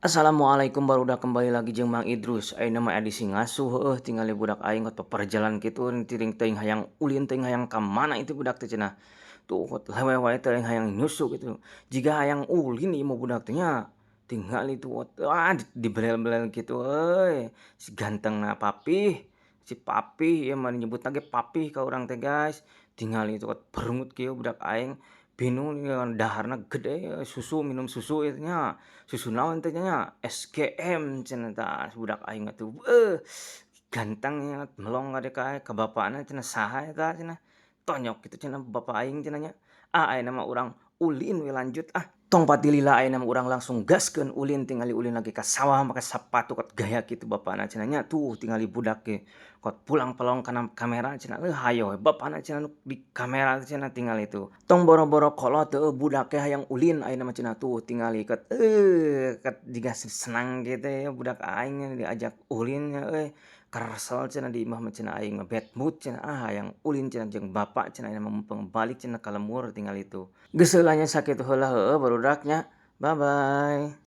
Assalamualaikum barudak, kembali lagi jeung Mang Idrus. Ayeuna mah edisi ngasuh heueuh. Tingali budak aing ot paparjalan kitu tiring teuing hayang ulin, teuing hayang ka mana itu budak teh cenah. Tuh lewe wae teuing hayang nyusu kitu. Jiga hayang ulin ieu mah budak teh nya. Tingali tuh ot, ah, dibelel-belel kitu euy. Si gantengna papih, si papih ieu mah nyebutna ge papih ka urang teh, guys. Tingali tuh ot berengut kieu budak aing. Bingung daharna gede, susu, minum susu ieu nya. Susu naon teh nya? SGM cenah tah budak aing mah tuh. Beuh, ganteng nya, melong kade ka ka bapana cenah, saha eta cenah. Tonyok kitu cenah bapa aing cenah nya. Ah, ayeuna mah urang ulin we, lanjut ah. Tong patilila, ayeuna mah urang langsung gaskeun ulin. Tingali ulin lagi ka sawah make sapatu kot gaya kitu bapana cenah nya. Tuh tingali budak ge kot pulang-pelong kana kamera cenah, euh hayo we bapana cenah nu di kamera cenah, tingali tuh. Tong boro-boro kolot heueuh, budak ge hayang ulin ayeuna mah cenah. Tuh tingali ket ket jiga senang kitu ya budak aing diajak ulin nya euy. Karesel cenah di imah mah cenah, aing mah bad mood cenah, ah, hayang ulin cenah jeung bapak cenah, ayeuna mah mumpung balik cenah ka lembur, tingali tuh. Geus heula nya, sakitu heula heueuh, barudak nya. Bye bye.